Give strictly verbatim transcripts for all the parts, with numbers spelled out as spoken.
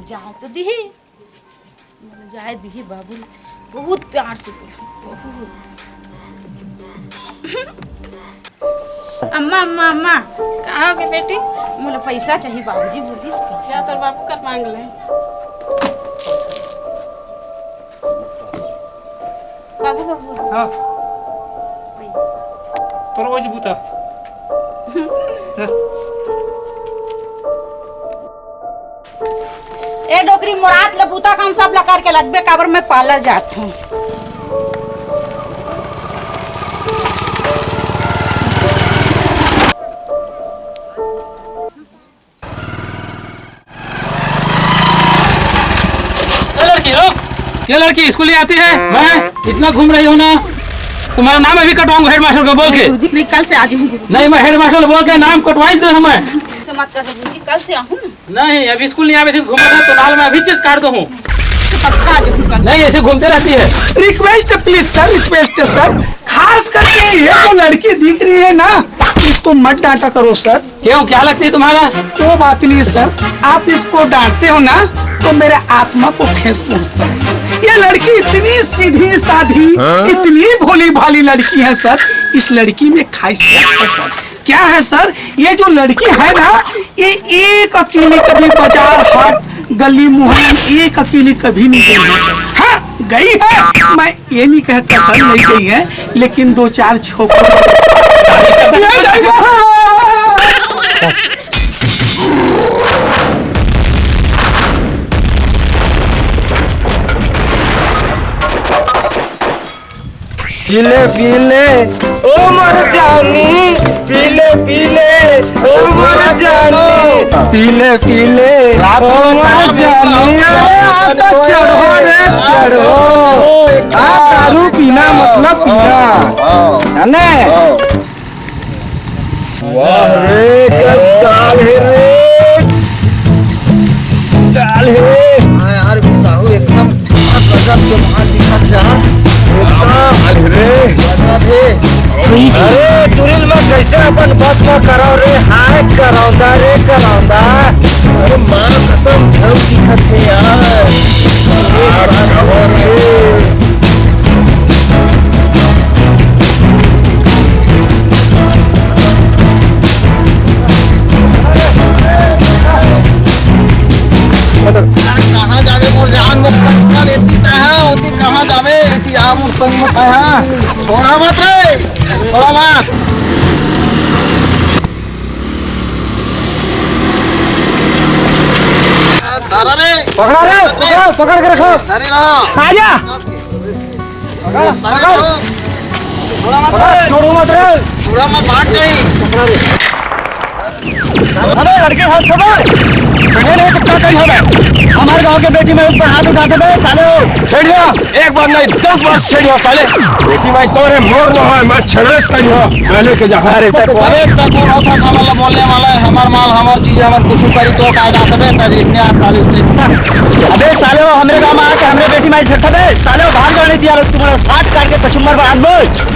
जाए तो दिही, मोला जाए दिही बाबू, बहुत प्यार से बोल, बहुत। अम्मा, अम्मा, अम्मा। का हो गे बेटी? मोला पैसा चाहिए, बाबूजी बोलिस पैसा। जा तोर बाबू कर मांग ले। बाबू, बाबू। हाँ। पैसा। तोर वो जी बूता। हाँ। ए डोकरी, मोरात ले बूता काम सब ला करके लगबे, काबर मैं पार्लर जात हूँ। ए लड़की, रुक। ये लड़की स्कूल नहीं आती है? मैं इतना घूम रही हूँ ना, तुम्हारा नाम अभी कटवाऊंगा हेडमास्टर को बोल के। गुरुजी, नहीं, कल से आ जाऊंगी। नहीं, मैं हेडमास्टर को बोल के नाम कटवा ही दे हूँ मैं। ऐसे मत कर गुरुजी, कल से आऊँ ना। नहीं, अब स्कूल नहीं आवे थे, घूमा था तो नाल में अभी चीज काट दो हूँ। पक्का आ जाऊंगी कल। नहीं, ऐसे घूमते रहती है। रिक्वेस्ट है प्लीज सर, रिक्वेस्ट है सर, खास करके ये जो लड़की दिख रही है ना, इसको मत डांटा करो सर। क्यों, क्या लगती है तुम्हारा? वो बात नहीं सर, आप इसको डांटते हो ना तो मेरे आत्मा को ठेस पहुंचता है सर। ये लड़की इतनी सीधी साधी, हाँ? इतनी भोली भाली लड़की है सर, इस लड़की में खासियत है सर। क्या है सर, ये जो लड़की है ना, ये एक अकेली कभी बाजार, हाट, गली, मोहल्ले में एक अकेली कभी नहीं गई है सर। हाँ, गई है, मैं ये नहीं कहता सर नहीं गई है, लेकिन दो चार छोकरों पीले पीले ओ मोर जानी, पीले पीले ओ मोर जानी, पीले पीले ओ मोर जानी। अरे आ तो चढ़ो रे चढ़ो, आ दारू पीना मतलब पीना, है ना? वाह रे, क्या दाल है रे, दाल है। हाँ यार, बिसाहू एकदम गजब के माल दिखत है यार, एकदम दाल है रे। गजब है। अरे टुरिल में कैसे अपन बस में कराओ रे, हाय कराओंदा रे कराओंदा। अरे माँ कसम, ढंग दिखत है यार। अरे बाप रे। अरे कहाँ जावे मोर जान, मोर संगता लेती कहाँ होती, कहाँ जावे? एती आ मोर संग मत आया। छोड़ा मत रे, छोड़ा मत। धरा रे। पकड़ा रे, पकड़, पकड़ के रखो। धरे रहो। आ जा। पकड़, पकड़। छोड़ा मत रे। छोड़ो मत रे। छोड़ा मत, भाग गई। पकड़ा रे। अबे लड़के हाथ छोड़ो। बैठे नहीं तो क्या करी हमें? हमारे गांव के बेटी में ऊपर हाथ उठाते बे साले हो। छेड़िया, एक बार नहीं, दस बार छेड़िया साले। बेटी माई तोरे मोर न होय, मैं छेड़े करियो। मैं लेके जा। अरे, अरे, तक कौन होता साला बोलने वाला है? हमार माल, हमार चीज, हमार कुछ करी तो कायदा से बेहतर, इसने आज साले उतने फंसा। अबे साले, वो हमरे गांव में आके हमरे बेटी माई छेड़ता बे। साले, वो भाग जाने दिया, तुम्हारा हाथ काट के कचुम्बर पर आज बोल।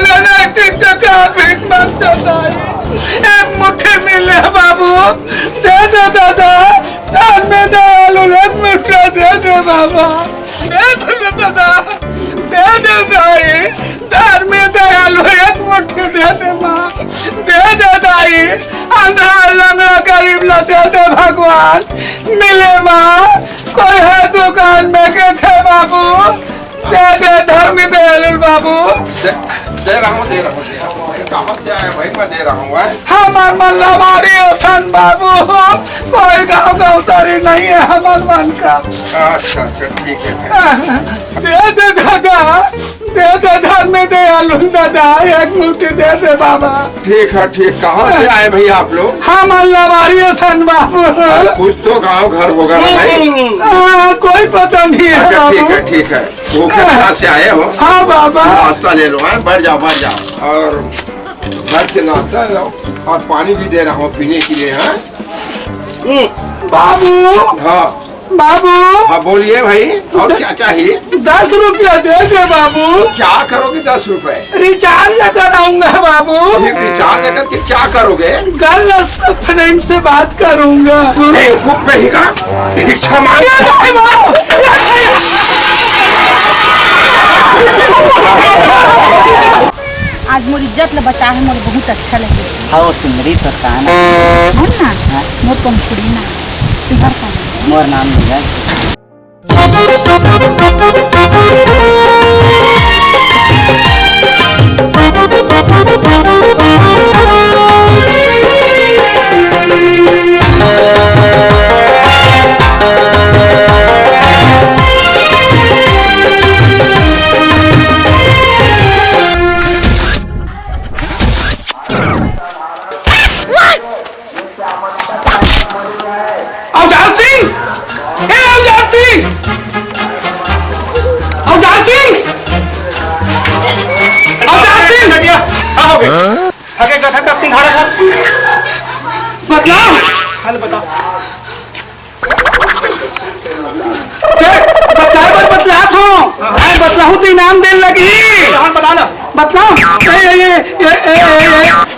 नैतिक का भीख मांगता था। एक मुट्ठी मिले बाबू, दे दे दादा, धर्म दयालु, एक मुट्ठी दे दे बाबा, दे दे दादा, दे दे दाई, धर्म दयालु, एक मुट्ठी दे दे माँ, दे दे दाई, अंधार लंगड़ा गरीब ला दे दे भगवान, मिले माँ, कोई है दुकान में के थे बाबू, दे दे धर्म दयालु बाबू। दे, दे रहा हूँ, दे रहा हूँ, दे रहा हूँ। भाई, कहाँ से आया भाई? मैं दे रहा हूँ, हैं? हमार मन लबारी असन बाबू, कोई गाँव गौतारी नहीं है हमार मन का। अच्छा, अच्छा, ठीक है, ठीक। दे दे दादा, दे दे धर्म दयालु दादा, एक मुट्ठी दे दे बाबा। ठीक है, ठीक। कहाँ से आए भैया आप लोग? हम लबारी असन बाबू। कुछ तो गांव घर होगा ना भाई। हाँ, कोई पता नहीं है अच्छा, ठीक बाबू। है, ठीक है। वो कहाँ से आए हो? हाँ बाबा। नाश्ता ले लो, हैं? बैठ जाओ, बैठ जाओ। और भर के नाश्ता लो और पानी भी दे रहा हूँ पीने के लिए, हैं? बाबू। हाँ। बाबू। हाँ, बोलिए भाई, और क्या चाहिए? दस रुपया दे दे बाबू। क्या करोगे दस रुपए? रिचार्ज कराऊंगा बाबू। ये रिचार्ज करके क्या करोगे? गर्लफ्रेंड से बात करूंगा। बेवकूफ कहीं का, भिक्षा मांग। आज मोर इज्जत ल बचा है, मोर बहुत अच्छा लगे। हाँ, वो सुंदरी तो कान। है ना? हाँ। मोर पंखुड़ी ना। तुम्हार कौन? मोर नाम नीरज। अवजार सिंह, ए अवजार सिंह, अवजार सिंह, अवजार सिंह। हटिया, का हो गए? हके कथा का सिंघाड़ा था। बतला। हल बता। देख, बतलाए बर बतलात हो। हाँ। बतलाहूँ तो इनाम देन लगी। हाँ, बता ना। बतलाओ। ये, ये,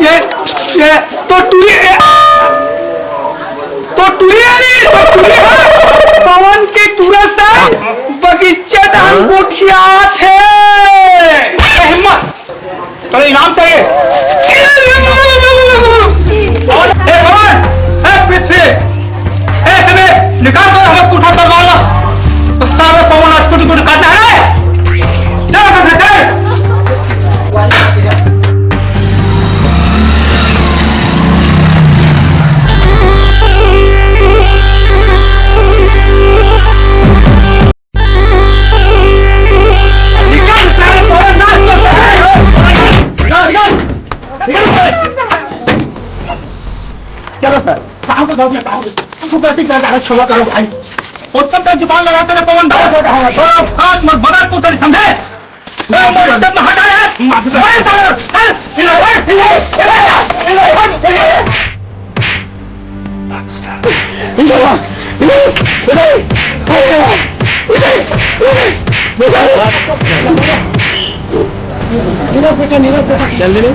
ये, तो टूरी, ये, तो टूरी है रे, तो टूरी है। पवन के टूरा सन बगीचा डाल गोठिया थे। हिम्मत। चलो, इनाम चाहिए। और, ए, पवन, ए, पृथ्वी, ए, इसमें निकाल दो, हमें पूछा तलवार ला। तो सारे पवन आज कुछ कुछ काटना है। चलो, तो फिर, चल। निकल साले, पवन नाच करता है। निकल, निकल। निकल साले। क्या बस है? कहाँ को दौड़ गया, कहाँ को? तू गलती कर रहा है, क्षमा करो भाई। उत्तम का जुबान लगा तेरे पवन। और हाथ मत बदल तू तेरी समझे? ए, मोर इज्जत में हटा यार। मार दे। ए, साले, ए, ए, ए, ए, ए, ए, ए, ए, ए। जल्दी नहीं।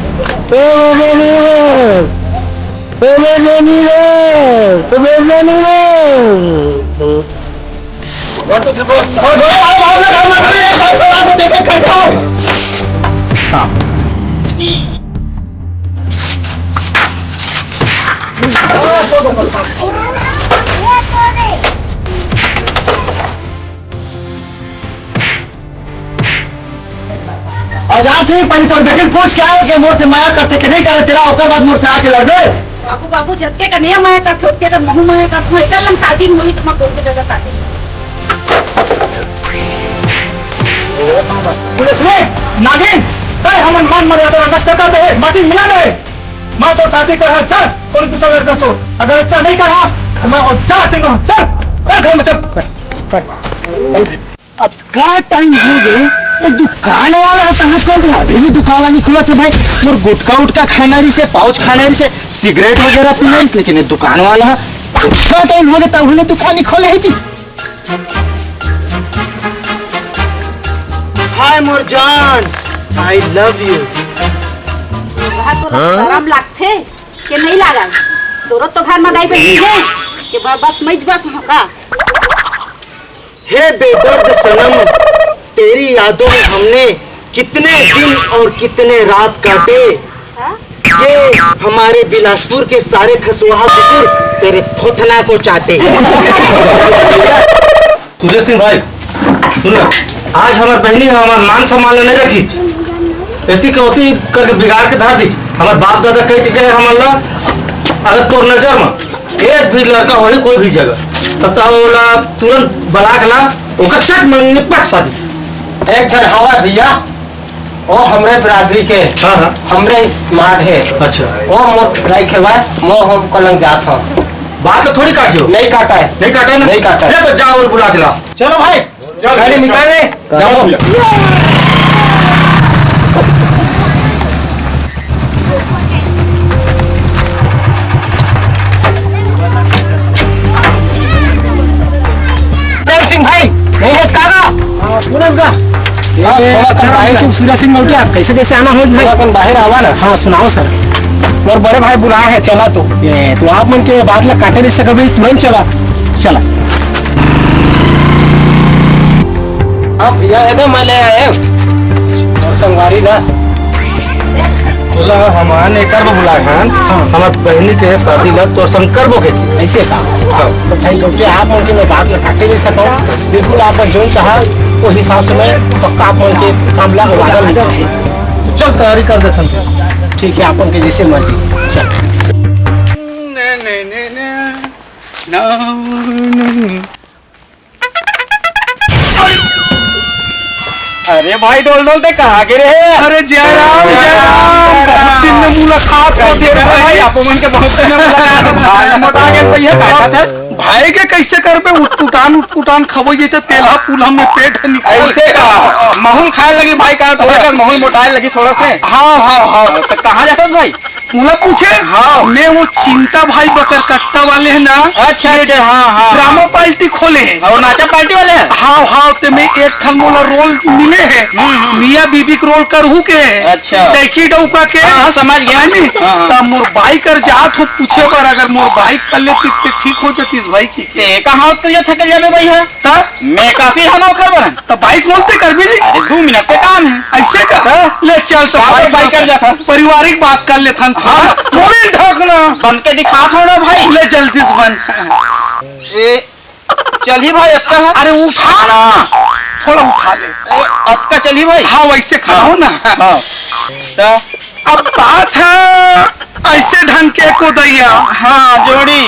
अवजार सिंह, पहले तोर बेटी पूछ के आए कि मोर से मया करथे कि नहीं करे, तेरा ओकर बाद मोर से आके लड़बे। बाबू, बाबू, जतके कन्हैया मया करथे, ओतके कर महू मया करथों। एकर लंग शादी होही, त मैं तोर के जगह शादी। पुलिस में नागिन, तय हमन मान मर्यादा नष्ट कर दे, माटी मिला दे। मैं तो शादी कर, चल, कोई दूसरा लड़का सो। अगर अच्छा नहीं करा, तो मैं और जा सिंह, चल, चल घर में चल। अब का टाइम हो गए, ये दुकान वाला कहाँ चल रहा? अभी भी दुकान वाला नहीं खुला था भाई। मोर गुटखा उटखा खाना रही से, पाउच खाना रही से, सिगरेट वगैरह पीना रही से, लेकिन ये दुकान वाला है, इतना टाइम हो गया तब हमने दुकान नहीं खोले है जी। हाय मोर जान, I love you। तोरा तो शरम लागथे के नहीं लागय? तोरो तो घर में दाई बहिनी हे के ब-, बस मैं बस हूँ का? हे बेदर्द सनम, तेरी यादों में हमने कितने दिन और कितने रात काटे। अच्छा। ये हमारे बिलासपुर के सारे खसवाहा कुकुर तेरे थोथना को चाटे। सुरेश सिंह भाई, सुन ना, आज हमार बहनी हमार मान सम्मान नहीं रखी, एती के ओती करके बिगाड़ के धर दी। हमार बाप दादा कह के गए हमन ला, अगर तोर नजर में एक भी लड़का होही कोई भी जगह, तब तो ओला तुरंत बलाक ला, ओकर चट में निपट शादी। एक झन हवा भैया, ओ हमरे बिरादरी के, हाँ, हाँ। हमरे स्मार्ट हे। अच्छा। ओ मोर नहीं खेवाय, मो हम कलंग जात हूँ। बात तो थोड़ी काटियो। नहीं काटा है। नहीं काटा है ना? नहीं काटा है। ले तो जाओ और बुला के लाओ। चलो भाई, चल, गाड़ी चल। निकाल ले। जाओ। प्रेम सिंह भाई, नहीं है काका? हाँ, कौन है इसका? हाँ, ये थोड़ा कम बाहर। सूरज सिंह मौर्य, कैसे कैसे आना हो भाई? थोड़ा कम बाहर आवा ना। हाँ, सुनाओ सर। मोर बड़े भाई बुलाए हैं, चला तो। ये तो आप मन के बात ला काटे नहीं सका भाई, तुरंत चला, चला। हाँ भैया, ये तो मैं ले आए। और संगवारी ना। तोला हमान एकर बर बुलाए हन, हाँ। हमार बहिनी के शादी ला तोर संग करबो के। ऐसे का? हाँ। तो भाई, क्योंकि आप मन के मैं बात ला काटे नहीं सकता, बिल्कुल आप मन जोन चाहा, वो हिसाब से मैं पक्का आप मन के काम ला वादा नहीं करूँ। तो चल, तैयारी कर देथन। ठीक है, आप मन के जैसे मर्जी। चल। नहीं, नहीं, नहीं, नहीं। No, no, no। अरे भाई डोल डोल, ते कहाँ गिरे हे? अरे जय राम, जय राम। बहुत दिन में मुलाकात होत हे भाई। आप मन के बहुत दिन में मुलाकात। भाई मोटा गए भैया, बैठा था। भाई के कैसे करबे? उटपुटान, उटपुटान खबो, ये तो तेलहा पुलहा में पेट निकल। ऐसे का? महूल खाए लगी भाई, का थोड़ा कर महूल मोटाए लगी थोड़ा से। हाँ, हाँ, हाँ। तो कहाँ जाता भाई? मोला पूछे? हाँ। मैं वो चिंता भाई बकरकट्टा वाले है ना? अच्छा, अच्छा, हाँ, हाँ, ड्रामा हाँ। पार्टी खोले है। और नाचा पार्टी वाले हैं? हाँ, हाँ, ते मैं एक ठन मोला रोल मिले है। हम्म, हम्म। मियाँ बीबी के रोल करहू के है। अच्छा। टैकी डौका के। हाँ, हाँ, समझ गया। है नी? हाँ, हाँ। तब मोर बाइक कर जात हो पूछे बर, अगर मोर बाइक कर लेती तो ठीक हो जाती इस भाई की। ते कहाँ तो ये थके जाबे भाई है? ता? मैं काफी हना ओखर बरन। तो बाइक बोलते कर भी नहीं। अरे, दो मिनट के काम है। ऐसे का? हाँ। ले चल तो बाइक बाइक कर जाता। पारिवारिक बात कर लेथन थोड़ा। हाँ। थोड़ी ढकना। बन के दिखा थोड़ा भाई। ले जल्दी से बन। ए, चलिए भाई, अतका है। अरे उठा ना। थोड़ा उठा ले। ए, अतका चलिए भाई। हाँ, वैसे खड़ा हो ना। हाँ। तो अब बात है ऐसे ढंग के को दैया। हाँ, जोड़ी।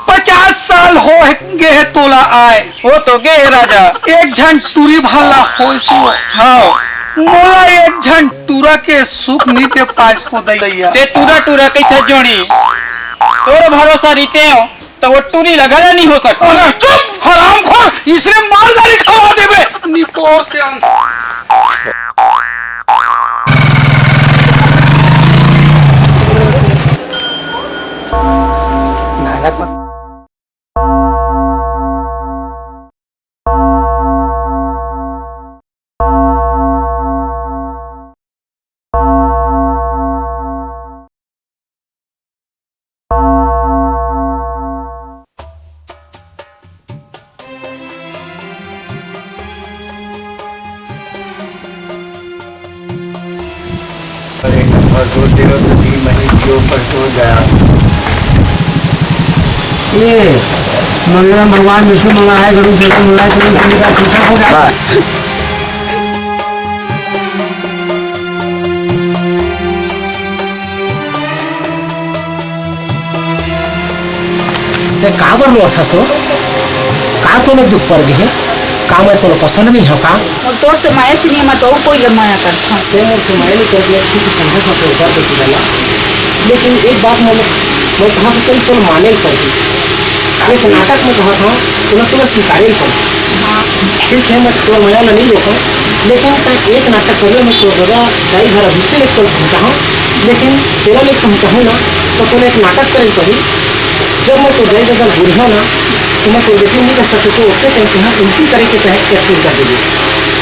पचास साल हो गे हे तोला आए। हो तो गे हे राजा। एक झन टूरी भला होइस वो। हाँ। मोला एक झन टूरा के सुख नी दे पाइस को दैया। ते टूरा टूरा कहिथे जोड़ी। तोर भरोसा रहिते हो, तो वो टूरी लगा नहीं हो सकता। अरे चुप, हरामखोर, इसने मालगाड़ी खवा देबे। निपोर से अंग। अरे, और दो दिनों से भी मही जो पर तो गया। ये मंगला भगवान विष्णु मंगला है, गरुड़ शंकर मंगला है, गरुड़ शंकर का पूजा हो गया। हाँ। ते काबर रोथस ओ? का तोला दुख पड़ गे हे? का मैं तोला पसंद नहीं हव का? और तोर से माया चिनिया, मैं तो अउ कोई ले माया करथंव। ते मोर से माया नहीं करत, मैं ठीक समझत हंव तोर बात के ला। लेकिन एक बात मैं, मैं कहा कि तोला माने ल पड़ही। एक नाटक में कहा था, तोला, तोला स्वीकारे ल पड़ही। हाँ। ठीक है, मैं तोर मया ल नहीं लेथंव, लेकिन तैं एक नाटक करियो, मैं तोर जगह दाई घर अभिषेक एक पल पहुंचाहूं, लेकिन तेला ले पहुंचाहूं ना, तो तोला एक नाटक करे पड़ी। जब मैं तोर दाई जगह बूढ़ा ना, तो मैं तोर बेटी नहीं कर सकते, तो ओके तैं कहा उल्टी करे के तहत एक्टिंग कर देगी।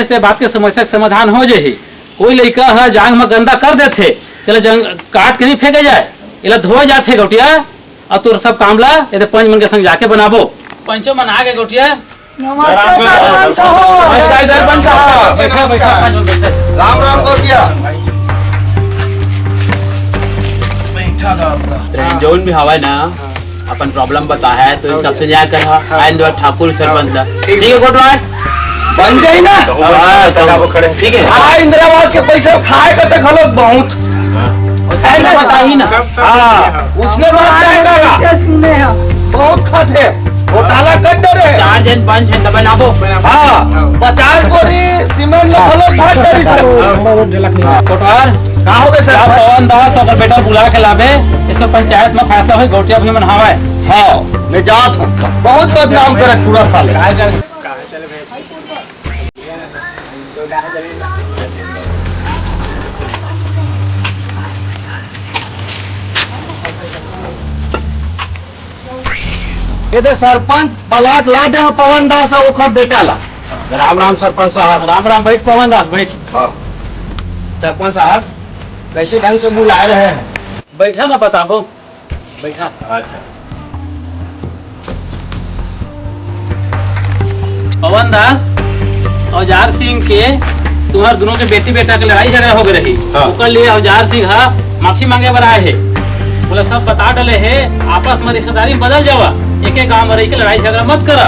कहे से बात के समस्या के समाधान हो जाही। कोई लइका ह जांग म गंदा कर देथे, तेला जंग काट के नहीं फेंके जाए, एला धोए जाथे गौटिया, अउ तोर सब काम ला एदे पंच मन के संग जाके बनाबो। पंचो मन आ गे गौटिया। नमस्ते सरपंच साहब। नमस्कार सरपंच साहब। बैठा, बैठा, पंच मन बैठा। राम राम गौटिया। जौन भी हवय ना, अपन प्रॉब्लम बता है तो सबसे न्याय कर हा। आइन द्वार ठाकुर सरपंच ला। ठीक है कोटवार? बन जाई ना। हाँ, तो ठीक है। हाँ, इंदिरा आवास के पैसा खाए का तो घलो बहुत। और साइन ला बताही ना। हाँ, उसने बात नहीं कहा। सुने हैं। बहुत खाते। घोटाला कर दे रहे। चार जन पंच है, तब बनाबो। हाँ, पचास बोरी सीमेंट ला घलो फाट दे रही सर। कोटवार, का हो गए सर? पवन दास अउ ओकर बेटा बुला के लाबे, इसमें पंचायत में फैसला होई, गौटिया भी मन हवाए। हाँ, मैं जात हूँ। बहुत बदनाम करे पूरा साले। ये दे सरपंच प्लाट ला दे हो पवन दास अउ ओकर बेटा ला। राम राम सरपंच साहब। राम राम, बैठ पवन दास, बैठ। हाँ। सरपंच साहब, कैसे ढंग से बुलाए रहे हैं? बैठा ना बताबो, बैठा। अच्छा। पवन दास, औजार सिंह के, तुम्हार दोनों के बेटी बेटा के लड़ाई झगड़ा हो गए रही। हाँ। ओकर लिए औजार सिंह हा माफी मांगे बर आए हे। बोला सब बता डले हे, आपस में रिश्तेदारी में बदल जावा, एक एक गांव में रह के लड़ाई झगड़ा मत करा।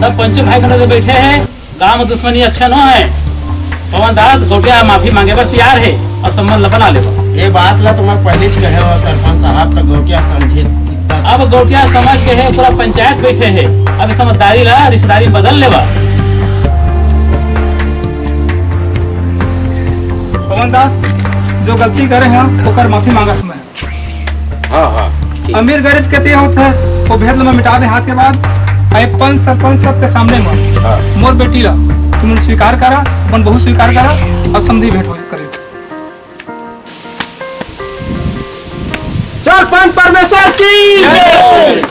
सब पंचों भाई बने बैठे हैं, गांव में दुश्मनी अच्छा न है। पवन दास गौटिया माफी मांगे बर तैयार है और संबंध ला बना लेवा। ये बात ला तो मैं पहले ही कहे हूँ सरपंच साहब, तो गौटिया समझे। अब गौटिया समझ के है, पूरा पंचायत बैठे है, अब इस समझदारी ला रिश्तेदारी बदल लेवा। पवन दास, जो गलती करे हैं ओकर माफी मांगत मैं। हाँ, हाँ। अमीर गरीब के ते होत है, वो भेद ल मैं मिटा दे आज के बाद। अरे पंच सरपंच सबके सामने में हाँ। मोर बेटी ला तुमन स्वीकार करा, अपन बहू स्वीकार करा और समधी भेंट हो करे। चल पंच परमेश्वर की जय।